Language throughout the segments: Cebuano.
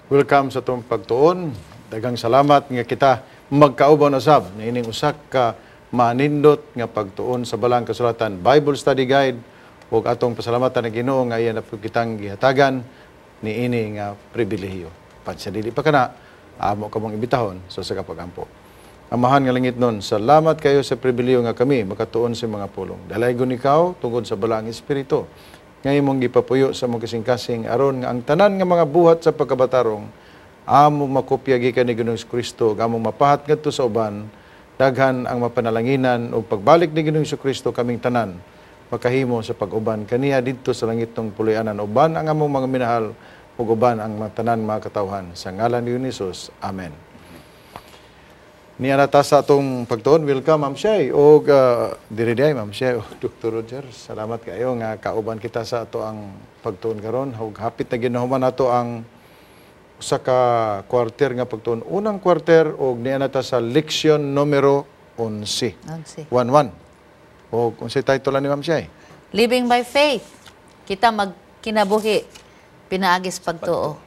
Welcome sa atong pagtuon. Daghang salamat nga kita magkauban usab niining usa ka manindot nga pagtuon sa Balaang Kasulatan, Bible Study Guide, ug atong pasalamatan ang Ginoo nga iya na pud kitang gihatagan niini nga pribilehiyo. Pan sa dili pa kana, amo kamong imbitahon sa usa ka pagampo. Amahan nga langitnon, salamat kayo sa pribilehiyo nga kami makatuon sa mga pulong. Dalaygon ikaw tungod sa Balaang Espiritu nga imong gipapuyo sa among kasing-kasing aron nga ang tanan nga mga buhat sa pagkabatarong among makopya gikan ni Ginoong Kristo ug among mapahat ngadto sa uban, daghan ang mapanalanginan ug pagbalik ni Ginoong Kristo, kaming tanan makahimo sa pag-uban kaniya didto sa langitnong puloy-anan, uban ang among mga minahal ug uban ang mga tanan mga katawhan, sa ngalan ni Jesus. Amen. Niya na ta sa atong pagtuon. Welcome, Ma'am Shay. O diri diay, Ma'am Shay o Dr. Roger. Salamat kayo nga kauban kita sa ato ang pagtuon karon. Ug hapit na ginahuman nato ang usa ka quarter nga pagtuon. Unang quarter og niya na ta sa leksyon numero 11. 11. 1-1. O unsay title ni Ma'am Shay? Living by faith. Kita magkinabuhi pinaagis pagtuo.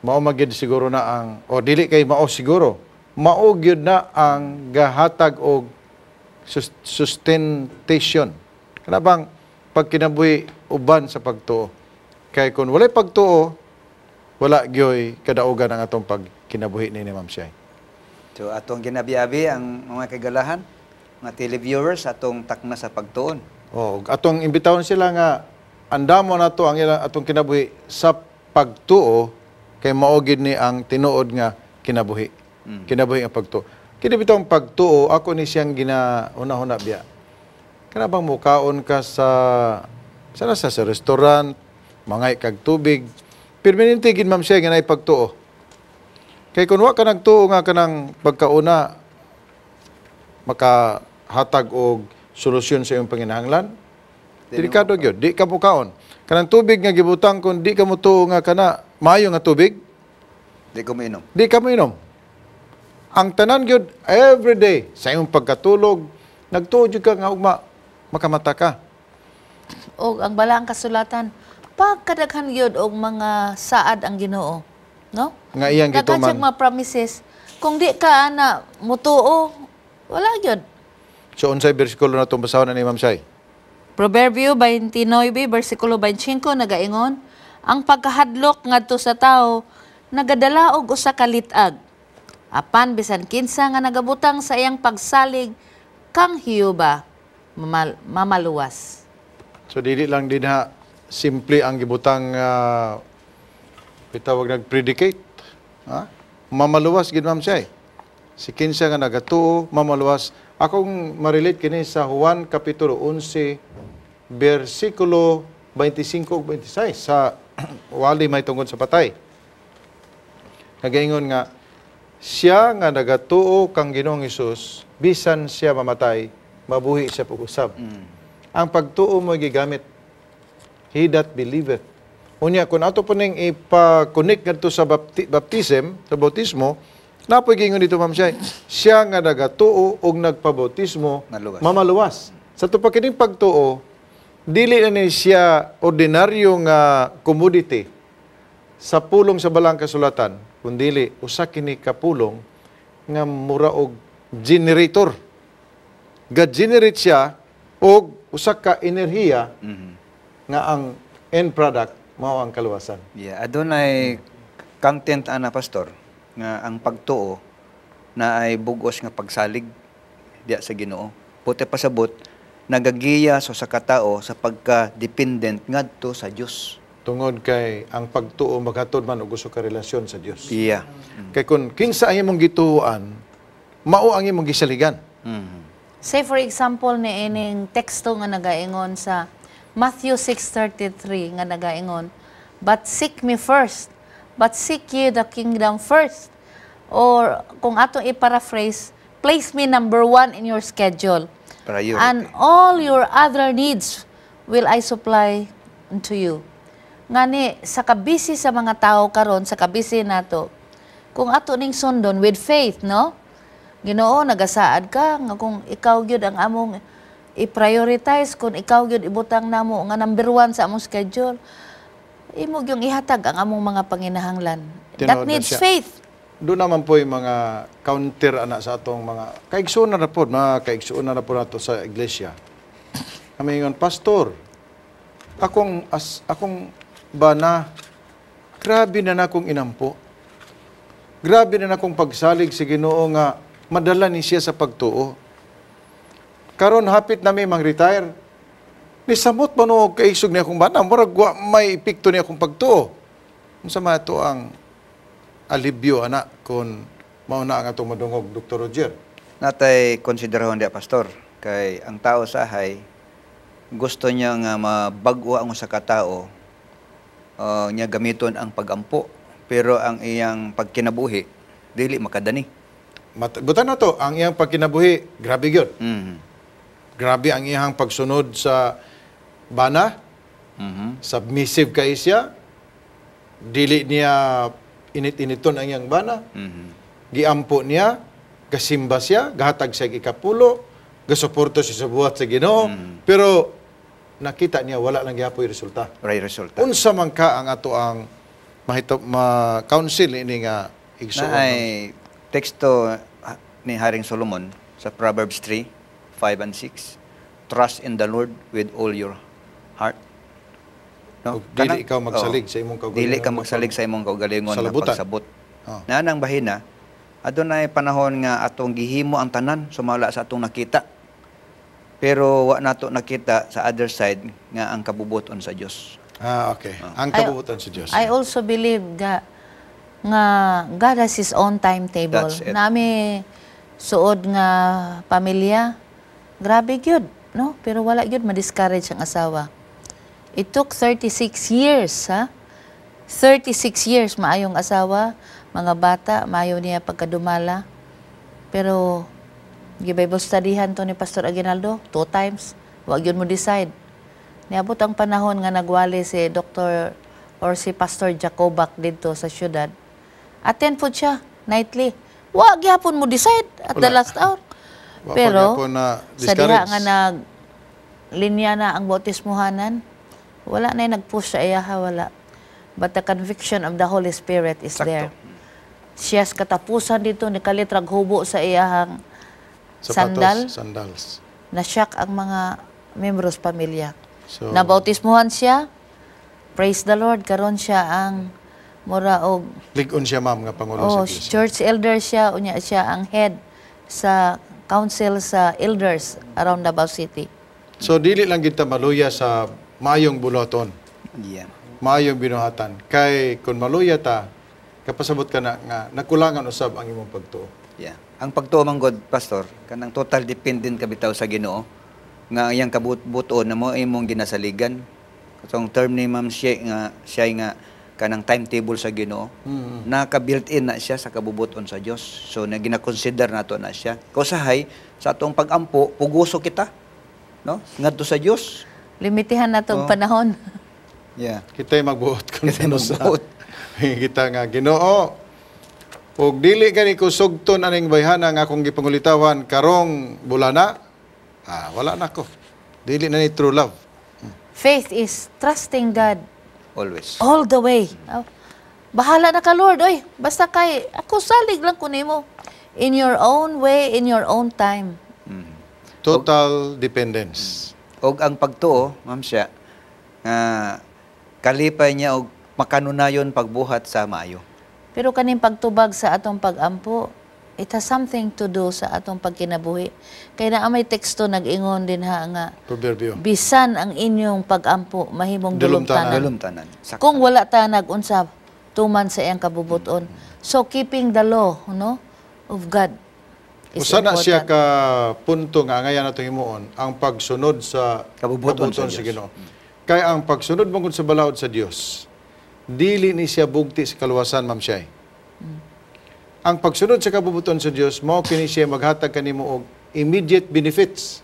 Mao magyud siguro na ang, o dili kay mao siguro, mao gyud na ang gahatag og sustentation. Kana bang pagkinabuhi uban sa pagtuo. Kay kung walay pagtuo, wala gyoy kadaugan ang atong pagkinabuhi ni Ma'am Shay. So atong ginabiabi ang mga kagalahan, mga televiewers, atong takna sa pagtuon. O atong imbitahon sila nga andamo nato ang ilang atong kinabuhi sa pagtuo kay mao gid ni ang tinuod nga kinabuhi. Kinabuhi ang pagtuo. Kini bitong pagtuo, ako ni siyang gina-huna-huna biya. Kana bang mukaon ka sa restaurant, mangay kag tubig, permanente gid, Ma'am Shay, nga naay pagtuo. Kay kung wa ka nagtuo nga kanang pagkauna makahatag og solusyon sa iyong panginahanglan, delikado gyud, di ka mukaon. Kanang tubig nga gibutang, kung di ka motuo nga kana maayo nga tubig, Di ko mainom. Di ka moinom. Ang tanan gyud every day sa imong pagkatulog, nagtuo jud ka nga ugma makamata ka. Og ang Balaang Kasulatan, pagkadaghan gyud og mga saad ang Ginoo, no? Nga iyang Daghan gituman. siyang mga promises. Kung di ka ana mutuo, wala gyud. So unsay bersikulo na itong basahon na ni Ma'am Shay? Proverbio 29 bersikulo 25 nagaingon, ang pagkahadlok ngadto sa tawo nagadala og usa ka lit-ag. Apan bisan kinsa nga nagabutang sa iyang pagsalig kang Jehova mamaluwas. So dili lang din ha simple ang gibutang bitawag nag-predicate. Ha? Mamaluwas gid, Ma'am Shay. Si kinsa nga nagatuo mamaluwas. Akong ma-relate kini sa Juan kapitulo 11 bersikulo 25 ug 26 sa wali may tungod sa patay. Nagaingon nga siya nga nagatuo kang Ginoong Hesus, bisan siya mamatay, mabuhi siya pag-usab. Ang pagtuo mo gigamit. He that believeth. Unya kung ato po ning ipa-connect ngadto sa baptism, sa bautismo, napoy giingon dito, Ma'am Shay, siya nga nagatuo og nagpabautismo Maluwas. Mamaluwas. Sa to pa kining pagtuo, dili na ni siya ordinaryo nga commodity sa pulong sa Balaang Kasulatan, kundili usa kini ka pulong nga mura og generator. Ga-generate siya og usa ka enerhiya nga ang end product mao ang kaluwasan. Yeah, adunay content ana, pastor, nga ang pagtuo na ay bugos nga pagsalig diya sa Ginoo. Puti pasabot nagagiya so sa katao sa pagka-dependent ngadto sa Dios. Tungod kay ang pagtuo maghatod man og usa ka relasyon sa Dios. Kay kung kinsa ang imong gituoan, mao ang imong gisaligan. Say for example ni ining teksto nga nagaingon sa Matthew 6:33 nga nagaingon, "But seek me first, but seek ye the kingdom first." Or kung atong i-paraphrase, "Place me number one in your schedule." Priority. "And all your other needs will I supply unto you." Ngani sa kabisi sa mga tao karon, sa kabisi nato, kung ato ning sundon with faith, no? Ginoo, nagasaad ka nga kung ikaw gyud ang among i-prioritize, kung ikaw gyud ibutang namo nga number one sa among schedule, imo gyung ihatag ang among mga panginahanglan. That Tinuod na needs siya. Faith. Doon naman po yung mga counter ana sa atong mga kaigsuonan na po, mga kaigsuonan na po nato sa iglesia. Kami ingon, "Pastor, akong bana, grabe na nakong inampo. Grabe na nakong pagsalig sa Ginoo nga madala ni siya sa pagtuo. Karon hapit na mi mang-retire. Nisamot man og kaisog ni akong bana, murag wa may epekto ni akong pagtuo." Unsa man ato ang alibyo ana kung mao na ang atong madungog, Dr. Roger? Natay konsiderahon diya, Pastor, kay ang tao sahay gusto niya nga mabag-o ang usa ka tao, niya gamiton ang pagampo, pero ang iyang pagkinabuhi dili makadani. Butan na to, ang iyang pagkinabuhi, grabe gyud. Grabe ang iyang pagsunod sa bana, submissive kay siya, dili niya init-initon ang iyang bana, giampo niya, gasimba siya, gahatag siya ikapulo, gasuporto siya sa buhat sa Ginoo, pero nakita niya wala lang gihapoy resulta. Right resulta. Unsa man ka ang ato ang mahito ma counsel ini nga igsuon? Na ay teksto ni Haring Solomon sa Proverbs 3, 5 and 6. "Trust in the Lord with all your heart." Ug dili ikaw magsalig sa imong kaugalingon Dili ka nga magsalig sa imong kaugalingon nga salabutan. Pagsabot. Oh. Na nang bahina, adunay panahon nga atong gihimo ang tanan sumala sa atong nakita. Pero wa nato nakita sa other side nga ang kabubuton sa Dios. Ah, okay. Ang kabubutan sa Dios. I also believe nga God has His own timetable. That's it. Nami suod nga pamilya, grabe gyud, no? Pero wala gyud ma-discourage ang asawa. It took 36 years, ha? 36 years maayong asawa, mga bata, maayo niya pagkadumala. Pero gi-Bible studyhan to ni Pastor Aguinaldo two times. Wa gyud mo decide. Niabot ang panahon nga nagwali si Dr. or si Pastor Jacobak dito sa syudad. Attend po siya nightly. Wa gyapon mo decide at the Wala. Last hour. Wa pa Pero gyapon na sa diha discourage. Nga nag linya na ang bautismuhanan, wala na yung nag-push sa iyaha, wala. But the conviction of the Holy Spirit is Sakto. There. Siya sa katapusan dito, ni kalitrag hubo sa iyahang Sapatos, sandal. Sandals. Na-shock ang mga membros pamilya. So, Nabautismuhan siya. Praise the Lord, karon siya ang mura og lig-on siya, ma'am, nga pangulo oh, sa iglesia. Church elder siya, unya siya ang head sa council sa elders around Davao City. So dili lang kita maluya sa maayong buluhaton, maayong binuhatan. Kay kung maluya ta, kapasabot ka na nga nakulangan usab ang imong pagtuo. Yeah. Ang pagtuo man god, Pastor, kanang total dependent ka bitaw sa Ginoo nga iyang kabut-buton na mo imong ginasaligan. Katong term ni Ma'am siya nga siya nga kanang timetable sa Ginoo. Naka built-in na siya sa kabubuton sa Dios. So na gina-consider nato na siya. Kausahay sa atong pagampo, puguso kita, no? Ngadto sa Dios. Limitihan na tong panahon. Kita'y magbuot kung Kita'y ano sa magbuot. Kita nga Ginoo. Ug dili gani ko sugton aning bayhana nga akong gipangulitawan karong bulana, wala na ko. Dili na ni true love. Faith is trusting God Always. All the way. Oh, bahala na ka, Lord. Oy, basta kay ako salig lang ko nimo. In your own way, in your own time. Total dependence. Og ang pagtuo, ma'am siya, nga kalipay niya og makanunayon pagbuhat sa maayo. Pero kaning pagtubag sa atong pagampo, it has something to do sa atong pagkinabuhi. Kaya na may teksto nag-ingon din ha nga, Proverbio. Bisan ang inyong pagampo mahimong Dulom tanan. dulom tanan. Dulom tanan. Sakto. Kung wala ta nag-unsa tuman sa iyang kabubuton. So keeping the law, no, of God is Usa na siya important. ka punto nga ngayon natong himuon ang pagsunod sa kabubuton sa sa Dios. Ginoo. Kay ang pagsunod mo sa balaod sa Dios, dili ni siya bugti sa kaluwasan, Ma'am Shay. Ang pagsunod sa kabubuton sa Dios mao kini siya maghatag kanimo og immediate benefits.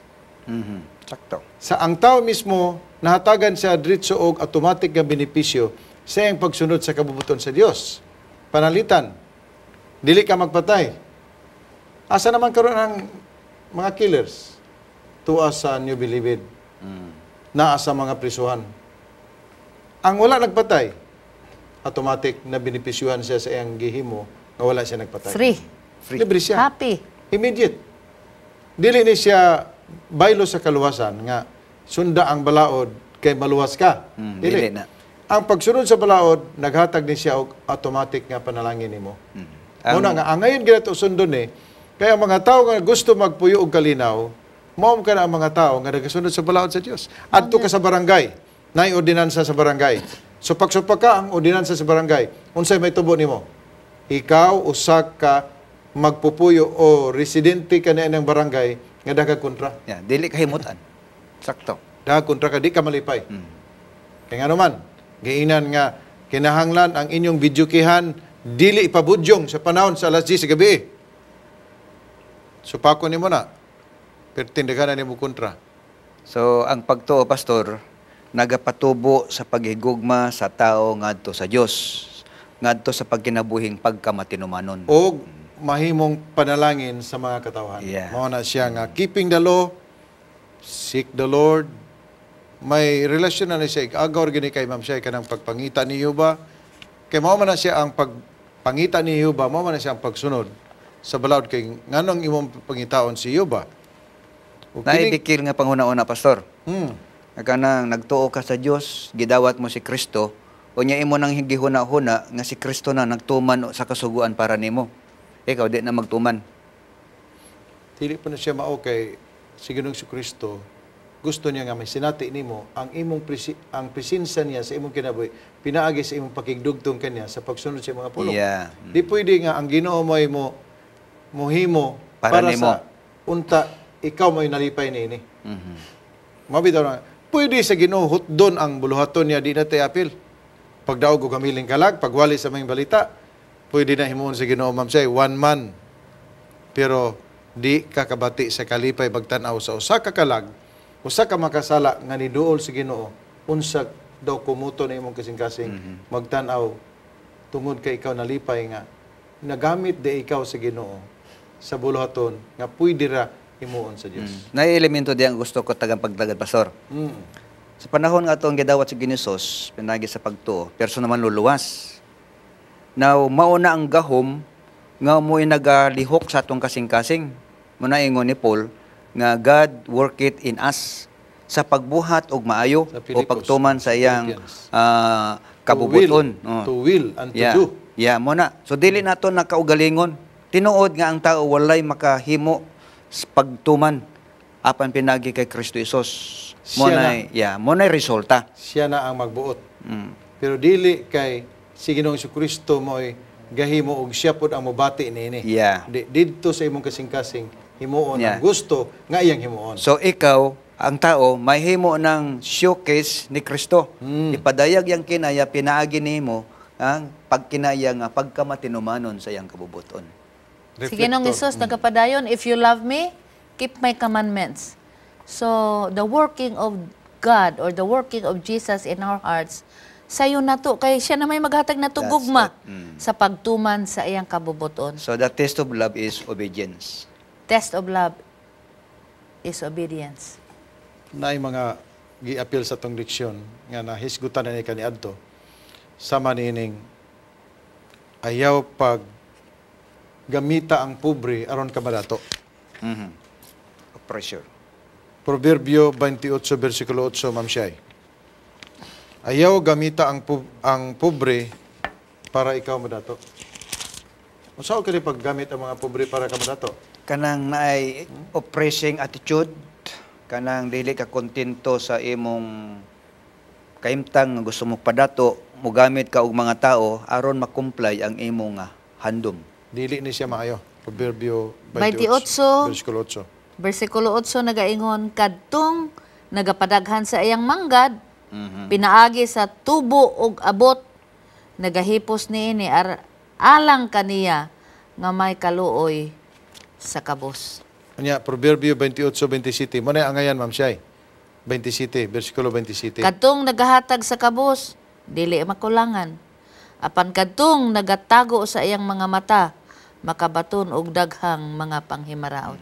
Sakto. Sa ang tao mismo nahatagan siya diretso og automatic nga benepisyo sa iyang pagsunod sa kabubuton sa Dios. Panalitan, dili ka magpatay. Asa naman karon ang mga killers? Tua sa New Bilibid. Naa sa mga prisuhan. Ang wala nagpatay, Automatic na benepisyuhan siya sa iyang gihimo nga wala siya nagpatay. Free. Free. Libre siya. Happy. Immediate. Dili ni siya baylo sa kaluwasan nga sunda ang balaod kay maluwas ka. Dili na. Ang pagsunod sa balaod, naghatag ni siya og automatic nga panalangin nimo. Muna nga ang ngayon ginato sundon ni kaya ang mga tao nga gusto magpuyo og kalinaw, mao ka na ang mga tao nga nagasunod sa balaod sa Dios. Adto ka sa barangay, naay ordinansa sa barangay. Supak-supak ka ang ordinansa sa barangay. Unsay may tubo nimo? Ikaw usa ka magpupuyo o residente ka na ng barangay nga dagag kontra. Yeah, dili kahimutan. Sakto. Dagag kontra ka, di ka malipay. Kaya nga naman, giinan nga kinahanglan ang inyong videokehan dili ipabudyong sa panahon sa alas 10 sa gabi. Supako nimo na. Pero tindagan na nimo kontra. So, ang pagtuo, Pastor, nagapatubo sa paghigugma sa tao ngadto sa Dios, ngadto sa pagkinabuhing pagkamatinumanon. O mahimong panalangin sa mga katawhan. Mao na siya nga keeping the law, seek the Lord. May relasyon na ni siya. Agaw gini kay Ma'am siya kanang pagpangita ni Yuba. Kay mao man na siya ang pagpangita ni Yuba, mao man na siya ang pagsunod sa balaod kay nganong imong pangitaon si Yuba. O kining- Naibikil nga panghuna-una, Pastor. Nga kanang nagtuo ka sa Dios, gidawat mo si Kristo, unya imo nang gihuna-huna nga si Kristo na nagtuman sa kasuguan para nimo. Ikaw di na magtuman. Dili pa na siya mao kay si Ginoong Kristo gusto niya nga may sinati nimo ang imong ang presensya niya sa imong kinabuhi pinaagi sa imong pakigdugtong kaniya sa pagsunod sa imong mga pulong. Di pwede nga ang Ginoo mo ay mo mohimo para para nimo. Sa unta ikaw mo'y nalipay niini. Mabitaw na pwede sa Ginoo hutdon ang buluhaton niya, di na tay apil. Pagdaog og kamiling kalag, pagwali sa mga balita, pwede na himuon sa Ginoo, ma'am, say one man. Pero di ka kabati sa kalipay magtan-aw sa usa ka kalag, usa ka makasala nga niduol sa Ginoo, unsa daw kumuto na imong kasing-kasing magtan-aw tungod kay ikaw nalipay nga nagamit di ikaw sa Ginoo sa buluhaton nga pwede ra himuon sa Dios. Naay elemento diyan gusto ko tagang pagdagad, Pastor. Sa panahon nga atong gidawat sa Ginoo Jesus, pinagi sa pagtuo, perso naman luluwas. Now, mauna ang gahom nga mo'y nagalihok sa atong kasing-kasing. Muna ingon ni Paul nga God work it in us sa pagbuhat og maayo Sa o Pilipos. pagtuman sa iyang Philippians. Kabubuton. To will, to will and to do. Yeah, mo na. So dili nato nakaugalingon. Tinuod nga ang tao walay makahimo sa pagtuman apan pinagi kay Kristo Hesus. Mo Siya na, na. yeah, mo na resulta. Siya na ang magbuot. Pero dili kay si Ginoong Kristo mo'y gahimo og siya pod ang mobati niini. Di, didto sa imong kasing-kasing himuon ang gusto nga iyang himuon. So ikaw, ang tao, mahimo ng showcase ni Kristo. Ipadayag yang kinaya, pinaagi nimo ang pagkinaya nga pagkamatinumanon sa iyang kabubuton. Si Ginoong Reflector. Hesus nagapadayon, "If you love me, keep my commandments." So, the working of God or the working of Jesus in our hearts, sayo na to, kay siya na may maghatag na to That's gugma it. Sa pagtuman sa iyang kabubuton. So the test of love is obedience. Test of love is obedience. Naay mga giapil sa tong leksyon nga nahisgutan na ni kaniadto sama niining ayaw pag gamita ang pobre aron ka madato. Pressure. Proverbio 28 versikulo 8, Ma'am Shai. Ayaw gamita ang pobre para ikaw madato. Unsa ka paggamit ang mga pobre para ka madato? Kanang naay oppressing attitude, kanang dili ka kontento sa imong kaimtang nga gusto mo padato, mogamit ka og mga tao aron ma-comply ang imong handom. Dili ni siya maayo. Proverbio 28, 28, versikulo 8. Versikulo 8 nagaingon, kadtong nagapadaghan sa iyang manggad pinaagi sa tubo ug abot, nagahipos niini alang kaniya nga may kaluoy sa kabos. Anya, Proverbio 28:27. Mo na ang angayan, Ma'am Shai. 27, versikulo 27. Kadtong nagahatag sa kabos dili makulangan, apan kadtong nagatago sa iyang mga mata makabaton og daghang mga panghimaraot.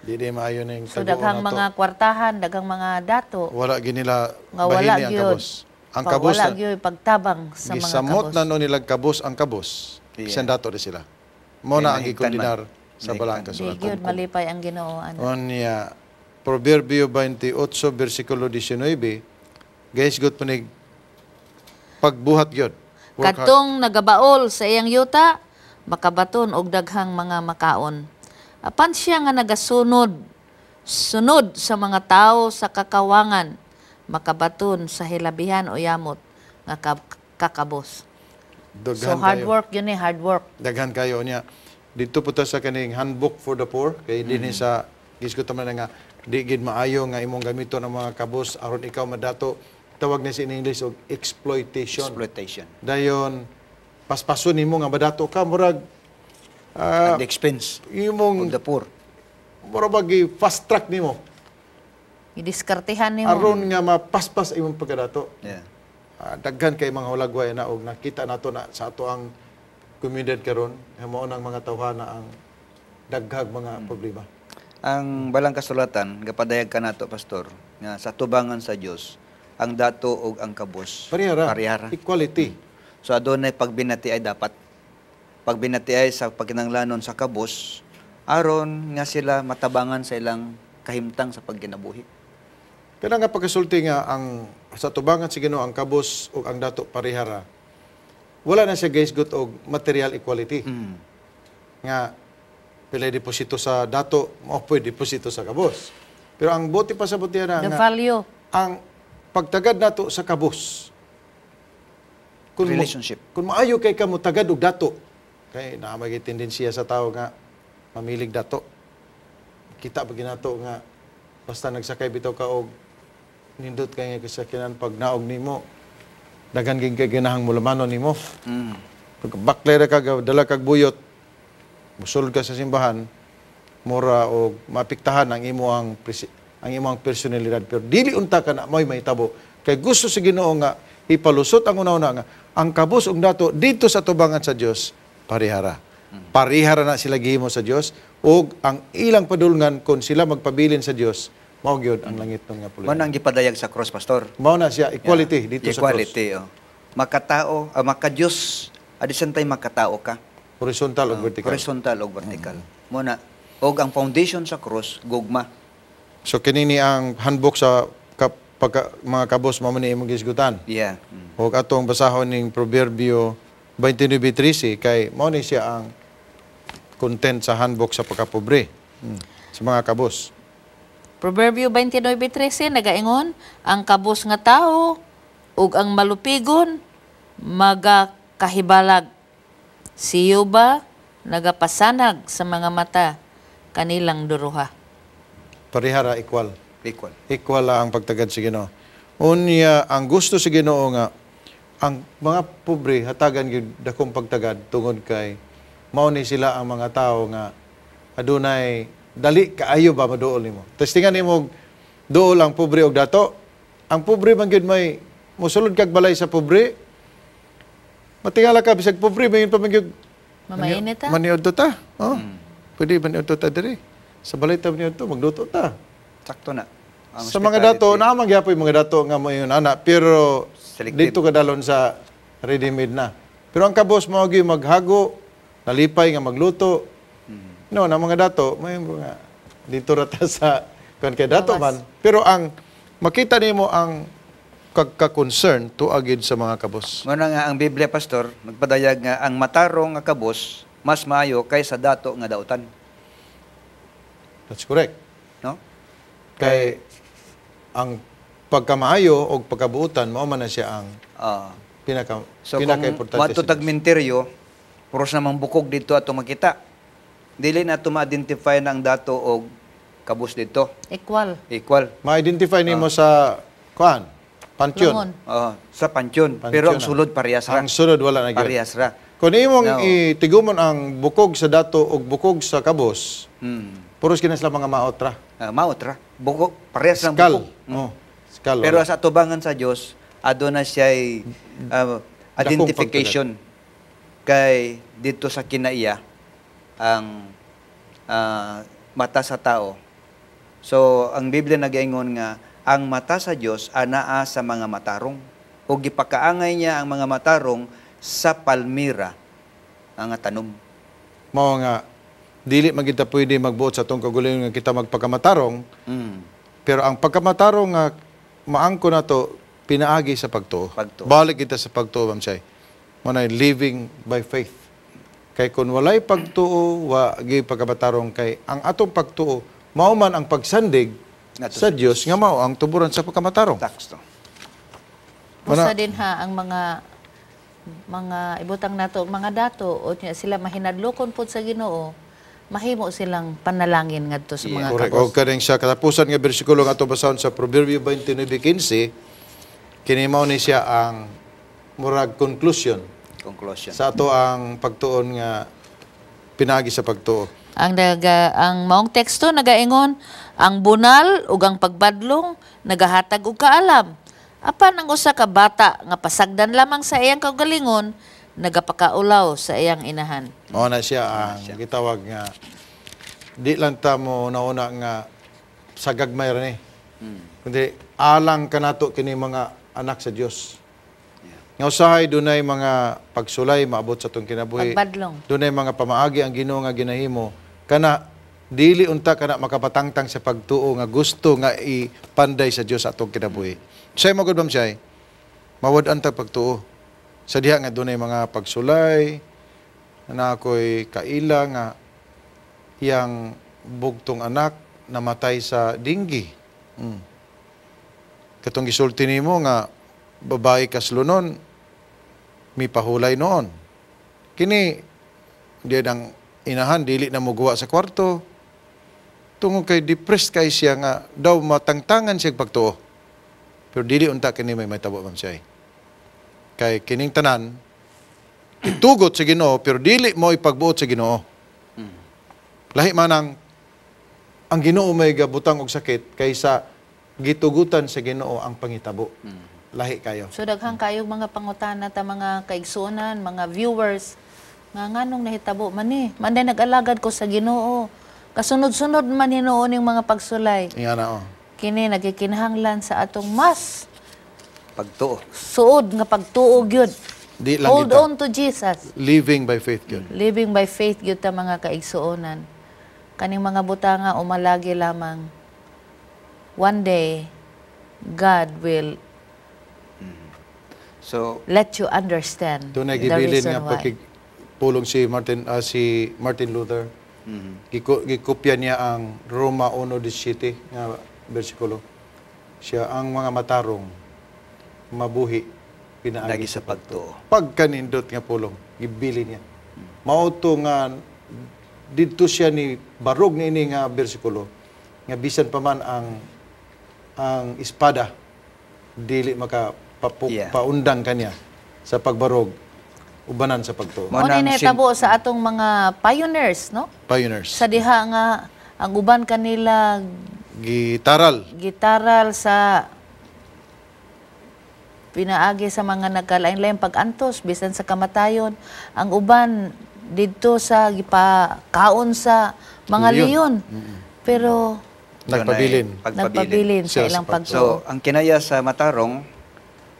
Dili maayo ning So taguon daghang nato. mga kwartahan, daghang mga dato Wala ginila nga wala bahini ang gyud. kabos. Ang Pag kabos wala na, gyud pagtabang sa mga gisamot kabos. Na no nilang kabos ang kabos. Bisan dato di sila. Mo na Kay ang nahigtan man. gikondenar sa balang Di kasulatan. gyud malipay ang Ginoo ana. Onya, Proverbio 28, versikulo 19, guys, good panig pagbuhat gyud. Work hard. Kadtong nagabaol sa iyang yuta, makabaton og daghang mga makaon. Apan siya nga nagasunod, sunod sa mga tao sa kakawangan, makabaton sa hilabihan o yamot nga kakabos. Daghan So hard kayo. work yun eh, hard work. Daghan kayo niya. Dito po ta sa kaning Handbook for the Poor kay dinhi sa gisgutan man na nga di gid maayo nga imong gamiton ang mga kabos aron ikaw madato, tawag na sa in English og exploitation. Exploitation. Dayon paspason nimo nga madato ka, murag At the expense imong of the poor. Murag bag fast track nimo Gidiskartehan nimo. Aron nga mapaspas imong pagkadato. Daghan kay mga hulagway na og nakita nato na sa ato ang komunidad karon nga mao nang mga tawhana ang daghag mga problema. Ang balang kasulatan gapadayag ka nato, pastor, nga sa tubangan sa Dios ang dato ug ang kabos Parehara. Parehara. Equality. So adunay pagbinati ay dapat. Pagbinati ay sa pagkinanglanon sa kabos aron nga sila matabangan sa ilang kahimtang sa pagkinabuhi. Kana nga pagkasulti nga ang sa tubangan sa Ginoo ang kabos ug ang dato parehara. Wala na siya gaisgot og material equality. Nga pilay deposito sa dato, mao po'y deposito sa kabos. Pero ang buot ipasabot niya na The nga, value. Ang pagtagad nato sa kabos. Relationship. Kung maayo kay ka mo tagad og dato, kay naa may tendensiya sa tao nga mamilig dato. Kita pa ginato nga basta nagsakay bitaw ka og nindot kay nga kasakyanan, pag naog nimo daghan gid kay ganahang mulamanon nimo. Pag baklay ra ka, dala kag buyot, musulod ka sa simbahan, mura og maapektahan ang imo ang personalidad. Pero dili unta ka na mo'y mahitabo. Kay gusto sa Ginoo nga ipalusot ang una-una nga ang kabos ug dato dito sa tubangan sa Dios parehara. Parehara na sila gihimo sa Dios ug ang ilang padulngan kung sila magpabilin sa Dios mao gyud ang langit nga Mao puloy. nang gipadayag sa cross, pastor. Mao na siya equality dito sa cross. Equality, oh. Makatao, makadiyos, adisan tay makatao ka. Horizontal ug vertical. Horizontal og vertical. Mo na og ang foundation sa cross, gugma. So kinini ang handbook sa pagka, mga kabos, mao man ni imong gisgutan. Og atong basahon ning Proverbio 29:13 kay mao ni siya ang content sa handbook sa pagkapobre. Sa mga kabos. Proverbio 29:13 nagaingon, ang kabos nga tawo ug ang malupigon magakahibalag. Si Yuba nagapasanag sa mga mata kanilang duruha. Parehara, equal. Equal. Equal ang pagtagad sa Ginoo. Unya ang gusto sa Ginoo nga ang mga pobre hatagan gyud dakong pagtagad tungod kay mao ni sila ang mga tao nga adunay dali kaayo ba maduol nimo. Testingan nimo duol ang pobre og dato. Ang pobre man gyud may mosulod kag balay sa pobre. Matingala ka bisag pobre mayon pa man gyud Mamainit ta. Maniudto ta. Oh. Pwede maniudto ta diri. Sa balay ta maniudto, magluto ta. Sakto na. Ang Sa mga dato, hospitality. naa man gyapon yung mga dato nga moingon ana, pero Selective. dito kadalon sa ready-made na. Pero ang kabos mao gyud maghago, nalipay nga magluto. No, na mga dato, may mga dito ra ta sa kan kay dato man. Pero ang makita nimo ang kagka-concern tuagid sa mga kabos. Mao na nga ang Biblia, pastor, nagpadayag nga ang matarong nga kabos mas maayo kaysa dato nga dautan, That's correct. No? Kay ang pagkamaayo o pagkabuutan mao man na siya ang pinaka So kung pinaka-importante sa matutag Diyos. minteryo, puros namang bukog dito ato makita. Dili na ato ma-identify na ang dato og kabus dito. Equal. Equal. Ma-identify nimo sa kuan, pansyon. Lungon. Oo, sa pansyon. Pero ang Pansyon, ah. sulod parehas ra. Ang sulod wala na gyud. Parehas ra. Kung imong No. itigumon ang bukog sa dato ug bukog sa kabos, puros kina sila mga maot ra. Ah, maot ra. Bukog, parehas lang Skal. bukog. Oh, skal. Pero wala. sa atubangan sa Dios, aduna siya identification kay dito sa kinaiya ang mata sa tao. So ang Biblia nagaingon nga ang mata sa Dios anaa sa mga matarong. O gipakaangay niya ang mga matarong sa palmira ang tanom. Mao nga dili man kita pwede magbuot sa atong kaugalingon nga kita magpakamatarong, pero ang pagkamatarong nga maangko nato pinaagi sa pagtuo. Pagtuo. Balik kita sa pagtuo, Ma'am Chay. Mao na living by faith. Kay kung walay pagtuo, wa gyud pagkamatarong, kay ang atong pagtuo mao man ang pagsandig ngadto sa Dios nga mao ang tuburan sa pagkamatarong. Taksto. Usa din ha ang mga ibutang nato mga dato o nya sila mahinadlokon pod sa Ginoo, mahimo silang panalangin ngadto sa mga Correct. kabos. O kaning sa katapusan nga bersikulo nga ato basahon sa Proverbio 29:15, kini mao ni siya ang murag conclusion Conclusion. sa ato ang pagtuon nga pinaagi sa pagtuo. Ang maong teksto nagaingon, ang bunal ug ang pagbadlong nagahatag og kaalam. Apan ang usa ka bata nga pasagdan lamang sa iyang kaugalingon nagapakaulaw sa iyang inahan. Mao na siya ang gitawag nga di lang ta mo nauna nga sa gagmay ra ni. Kundi alang kanato kini mga anak sa Dios. Nga usahay dunay mga pagsulay maabot sa atong kinabuhi. Pagbadlong. Dunay mga pamaagi ang Ginoo nga ginahimo kana dili unta kana makapatangtang sa pagtuo nga gusto nga ipanday sa Dios sa atong kinabuhi. Say mo gud, Ma'am Shay, mawad-an ta pagtuo. Sa diha nga dunay mga pagsulay, na ako'y kaila nga iyang bugtong anak namatay sa dinggi. Katong gisulti nimo nga babae kaslunon, mipahulay noon. Kini di ang inahan dili na moguwa sa kwarto. Tungod kay depressed kay siya nga daw matangtangan siya pagtuo. Pero dili unta kini may mahitabo, Ma'am Shay. Kay kining tanan itugot sa Ginoo, pero dili mo ipagbuot sa Ginoo. Lahi man ang Ginoo may gabutang og sakit kaysa gitugutan sa Ginoo ang pangitabo. Lahi kayo. So daghan kayo mga pangutana ta, mga kaigsuonan, mga viewers, nga nganong nahitabo man ni? Manday nag-alagad ko sa Ginoo. Kasunod-sunod man hinuon yung mga pagsulay. Nga na oh. Kini nagkikinahanglan sa atong mas Pagtuo. suod nga pagtuo gyud. Di lang Hold kita. on to Jesus. Living by faith gyud. Living by faith gyud ta, mga kaigsuonan. Kaning mga butanga umalagi lamang. One day God will So, let you understand Doon ay the gibilin reason nga why. pagkipulong si Martin Luther. Gikopya niya ang Roma 1:17 nga bersikulo. Siya ang mga matarong mabuhi pinaagi lagi sa pagtuo. Pagkanindot nga pulong, gibili niya. Mao to nga didto siya ni barog ni ini nga bersikulo nga bisan pa man ang espada dili maka paundang kaniya sa pagbarog ubanan sa pagtuo. Mao Mao nang ni nahitabo sa atong mga pioneers, no? Pioneers. Sa diha nga ang uban kanila Gitaral. Gitaral sa pinaagi sa mga nagkalain-lain pag-antos bisan sa kamatayon, ang uban didto sa gipakaon sa mga leon. Leon, pero nagpabilin. Pagpabilin. Nagpabilin sa Siya sa ilang pagtuo. So, pagtuo. ang kinaya sa matarong,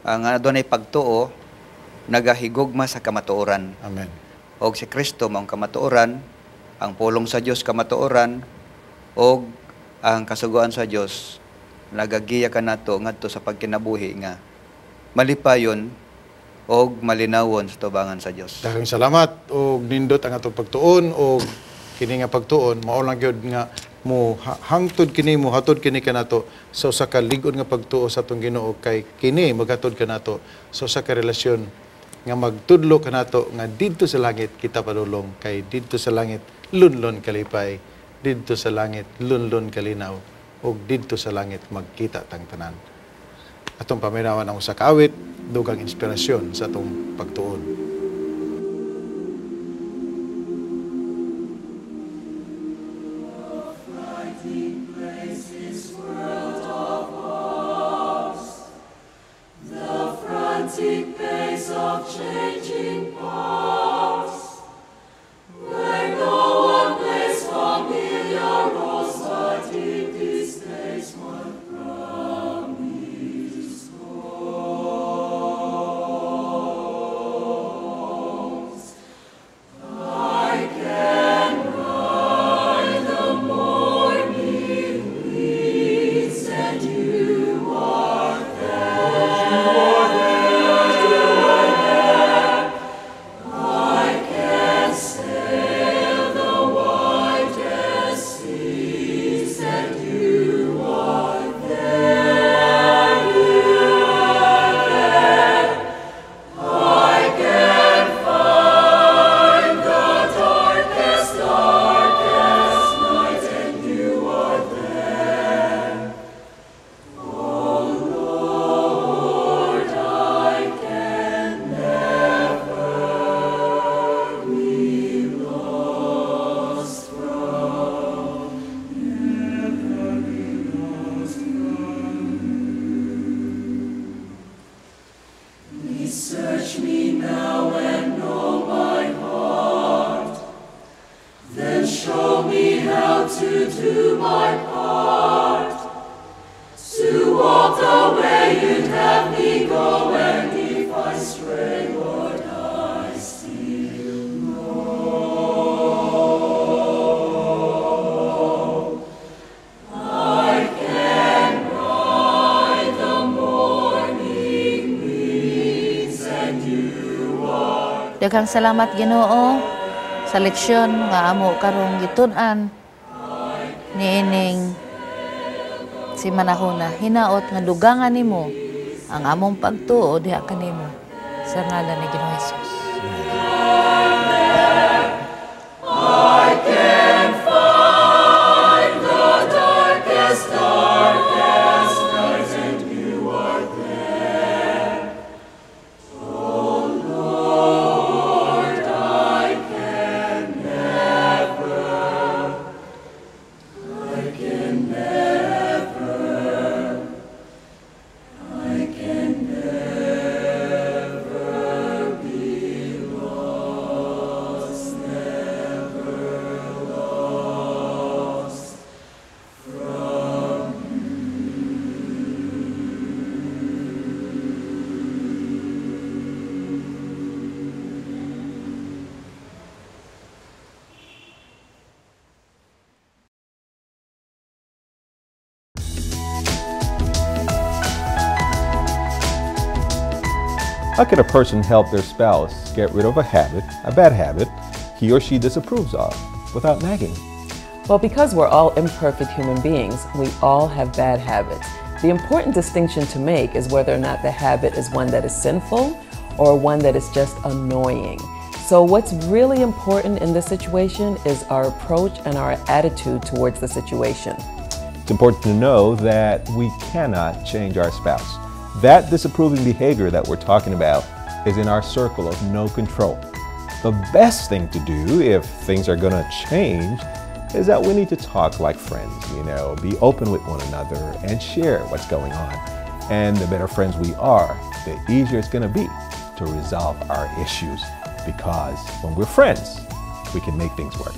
ang adunay pagtuo, nagahigugma sa kamatuoran. Amen. Og si Kristo mao ang kamatuoran, ang pulong sa Dios kamatuoran, og ang kasuguan sa Dios nagagiya kanato ngadto sa pagkinabuhi nga malipayon og malinawon sa tubangan sa Dios. Daghang salamat og nindot ang atong pagtuon, og kini nga pagtuon mao lang gyud nga mo hangtod kini, mo hatod kini kanato sa usa ka lig-on nga pagtuo sa atong Ginoo, kay kini maghatod kanato sa usa ka relasyon nga magtudlo kanato nga didto sa langit kita padulong, kay didto sa langit lunlon kalipay, didto sa langit lunlon kalinaw, ug didto sa langit magkita tang tanan. Atong paminawan ang usa ka awit, dugang inspirasyon sa atong pagtuon. Frantic pace of changing parts, where no one plays familiar roles, but in this case one promise holds. Be help to do my part, to walk the way you'd have me go, and if I stray, Lord, I still know I can ride the morning winds, and you are Daghang salamat, Ginoo, sa leksyon nga amo karong gitun-an niining simanahuna. Hinaot nga dugangan nimo ang among pagtuo diha kanimo sa ngalan ni Ginoong Hesus. I can find the darkest, darkest night, and you are there. Oh Lord, I can never, I can never be lost, never lost from. How can a person help their spouse get rid of a habit, a bad habit, he or she disapproves of, without nagging? Well, because we're all imperfect human beings, we all have bad habits. The important distinction to make is whether or not the habit is one that is sinful or one that is just annoying. So, what's really important in this situation is our approach and our attitude towards the situation. It's important to know that we cannot change our spouse. That disapproving behavior that we're talking about is in our circle of no control. The best thing to do if things are going to change is that we need to talk like friends, be open with one another and share what's going on. And the better friends we are, the easier it's going to be to resolve our issues, because when we're friends, we can make things work.